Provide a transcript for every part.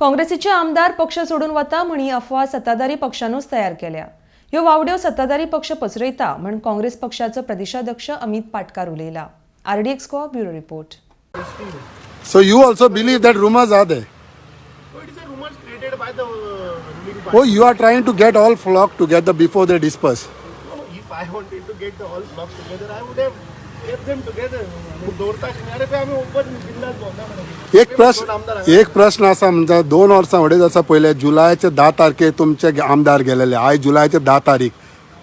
काँग्रेसीचे आमदार पक्ष सोडून वता म्हण ही अफवा सत्ताधारी पक्षानूच तयार केल्या. ह्यो वावड्यो सत्ताधारी पक्ष पसरयता म्हण काँग्रेस पक्षाचो प्रदेशाध्यक्ष Amit Patkar उलयला. RDX Goa bureau report. So you also believe that rumours are there? So it is a rumors created by the ruling party. Oh, you are trying to get all flock together before they disperse. No, if I wanted to get the all flock together, I would have kept them together. दवरता आशिल्लें. अरे पळय आमी open बिंदास भोंवता मरे. एक दोन प्रश्न आमदार हांगा. एक प्रश्न आसा, म्हणजे 2 वर्सां अडेच वर्सां पयले जुलायचे 10 तारखेर तुमचे आमदार गेलेले. आयज जुलायचे 10 तारीख.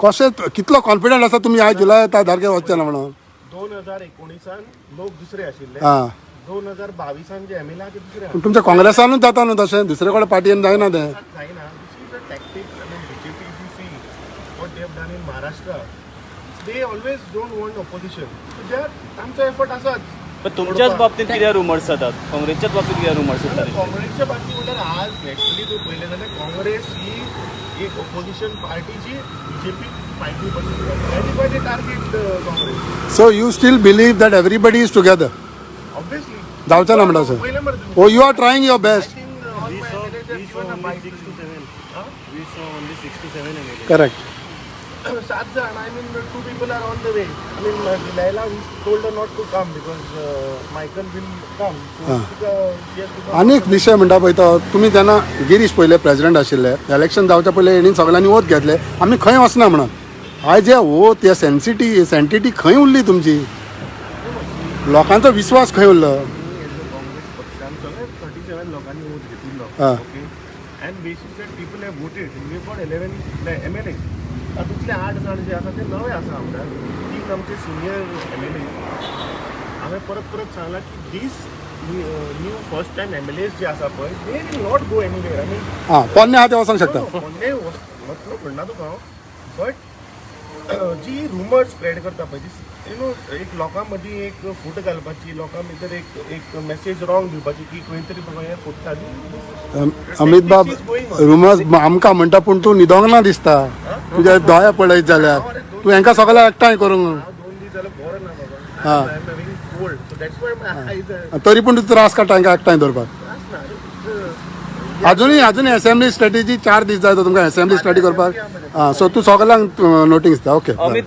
कशें, कितलो कॉन्फिडंट आसा तुमी आयज जुलय 10 तारखेर वचचे ना म्हणून? 2019 लोक दुसरे आशिल्ले. 2022 जे एम एल ए ते दुसरे. पूण तुमच्या काँग्रेसानूच जाता न्हू तशें, दुसरे कडेन पार्टयेन जायना तें. जायना. This is a tactics. I mean, BJP, if you see what they have done in Maharashtra, they always don't want opposition. So they are तांचो एफर्ट आसाच. पण तुमच्याच बाबतीत कितें रुमर्स जातात? काँग्रेसच्याच बाबतीत कितें रुमर्स जातात? काँग्रेसच्या बाबतीत म्हणल्यार आज एक्चुअली तूं पळयलें जाल्यार काँग्रेस ही एक ओपोजिशन पार्टीची बीजेपी फायटी बसून. That is why they target Congress. So you still believe that everybody is together? Obviously. जावचें ना म्हणटा अशें? पयलें मरे तुमी. Oh, you are trying your I best. Think all We my saw, MLAs we have saw given a only bite. 6 to 7. Huh? We saw only 6 to 7 MLAs. Correct. सात जण. I mean, two people are on the way. I mean, Laila, we told her not to come because Michael will come. So she has to come. आनी एक विशय म्हणटा पळय तो, तुमी जेन्ना गिरीश पयले प्रेसिडेंट आशिल्ले, इलेक्शन जावच्या पयले हेणी सगळ्यांनी ओत घेतले, आमी खंय वचना म्हणून. आयज हे ओत, हे सेन्सिटी सेंटिटी खंय उरली तुमची? लोकांचो विश्वास खंय उरलो? आमी एज अ काँग्रेस पक्षान सगळे 37 लोकांनी ओत घेतिल्लो. Okay, and basis that people have voted, we got 11 MLA. तातूंतले आठ जाण जे आसा ते नवे आसा आमदार, तीन आमचे सिनियर एमएलए. हांवें परत परत सांगलां की these new first time MLAs जे आसा पळय, they will not go anywhere. I mean, आं, पोन्ने आहा ते वचोंक शकता. पोन्ने वतलो म्हणना तुका हांव, बट जी रुमर स्प्रेड करता पळय, you know एक लोकां मदीं एक फूट घालपाची, लोकां भितर एक एक मेसेज रॉंग दिवपाची की खंय तरी बाबा हें फुट्टा. अमित बाब, रुमर्स आमकां म्हणटा, पूण तूं न्हिदोंक ना दिसता. तुजे दोळे पळयत जाल्यार तूं हेंकां सगळें एकठांय करूंक. हांव 2 दीस जाल्यार बरो ना बाबा. I am having cold, so that's why my eyes. तरी पूण तूं त्रास काडटा हेंकां एकठांय दवरपाक. त्रास ना अरे. अजुनूय असेंब्ली स्ट्रेटेजी, 4 दीस जाय तो तुमकां असेंब्ली स्टडी करपाक. आं, सो तूं सगळ्यांक नोटीस दिता. ओके. अमित.